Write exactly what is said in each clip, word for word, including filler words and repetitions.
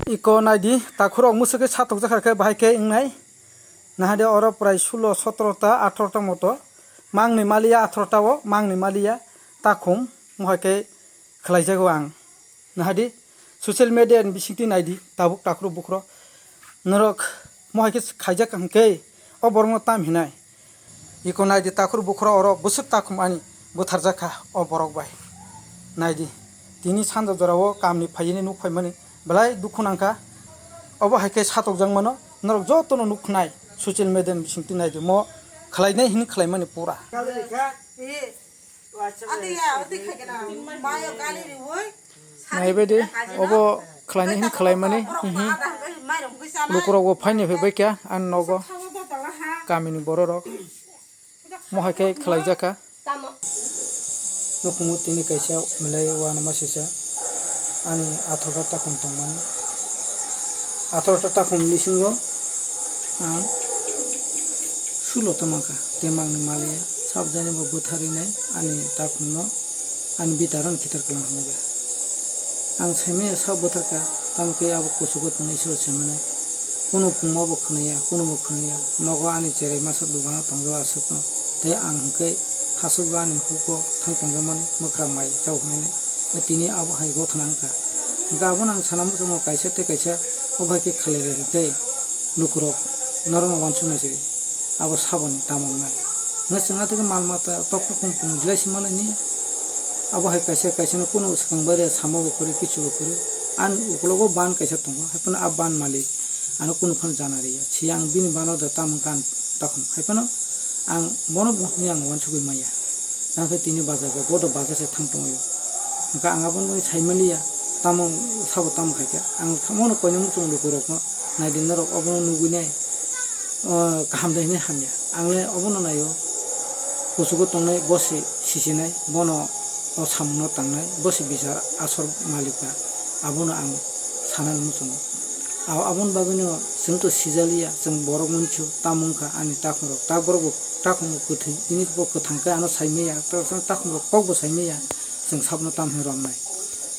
Iko naidi, takhurok mwswk khe satokjakha khe bahai khe wngnai. Nahade oro prai sulo, sotoro ta, atharo ta moto. Mangni maliya atharo ta o, mangni maliya takhum, mohai khe khlaijago ang. Nahadi, social media ni bisingtwi naidi, tabuk takhurok bukhurok. Norok mohai khe khaijak hwnkhe, o borokno tam hinai. Iko naidi, takhur bukhurok oro bwswk takhum ani butharjak kha o borok bai. Naidi, tini sanja jorao kamni phaiyani nuk phaimani belai dukhu nangkha. Obo hai khe satokjak mano, norok jotono nukhnai social media ni bisingtwi naidi, mo khlainai hini khlaimani pura. Naibaidi, obo khlainai hini khlaimani, hihi. Lukurokbo phaini phaibai kha ani nogo, kamini bororok. Mohai khe khlaijak kha. Nukhungo tini kaisa belai uanama sisa ani atharo ta takhum tongmani. Atharo ta takhum bisingo ang sulo ta mankha, tei mangni maliya. Sabjani bo bwtharinai ani takhumno ani bitaran khitar kwlang hwnwi. Ang saimanya sak bwtharkha, tamo khe abo kuchugo tongwi Iswar saimanai. Kunu pungma bo khwnaya, kunu bo khwnaya. Nogo ani cherai masa dogano tongjago aswkno. Tei ang hwnkhe hasukgo ani hugo thang tongjakmani mwkhra mai chao hwnwi. Tei tini abo hai gothana wngkha. Hwnkhe abono ang sana muchungo kaisa tei kaisa obo hai khe khlai rwdi tei lukurok norokno uansuknai se abo saboni tamo wngnai. Hwnkhe chwng atwkhe mal mata tokthok khum khum belai se malaini. Abo hai kaisa kaisano kunu swkang bai rw, samo bo kwrwi, kichu bo kwrwi. Ani ukologo ban kaisa tongo, haiphano a ban malik ano kunu phano jana rwya. Siya ang bini bano da tamo wngkha ang takhum, haiphano ang bono bo hwnwi ang uansugwi manya. Tamo khe tini bazar ba, bodo bazar se thang tongwi. Hwnkhe ang abono sai manliya, tamo sabo tamo khaikha. Ang thamono koinwi muchung lukurokno naidi norok obono nugwinai, o, kaham de hinwi hamya. Ang le obono naio, kuchugo tongnai bo se sisinai, bono o samungno tangnai, bo se bichar asor malik ba, abono ang sanani muchungo. Abo, aboni bagwino chwng to sijaliya, chwng borok mwnchu, tamo wngkha ani takhumrok, tak borok bo takhumrok kwthwi, tini bo kwthang khe ano saimaya, takhumrok kokbo saimaya, chwng sabno tam hinwi romnai.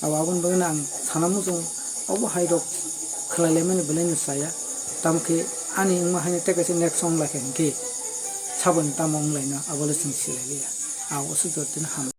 Abo, aboni bagwino ang sana muchungo, obo hairok khlai laimani belaino chaya, tamo khe ani wngma haino tei kaisa next wng lai kha hinkhe saboni tamo wng laino, abo le chwng silai liya. Abo se jotoni ham.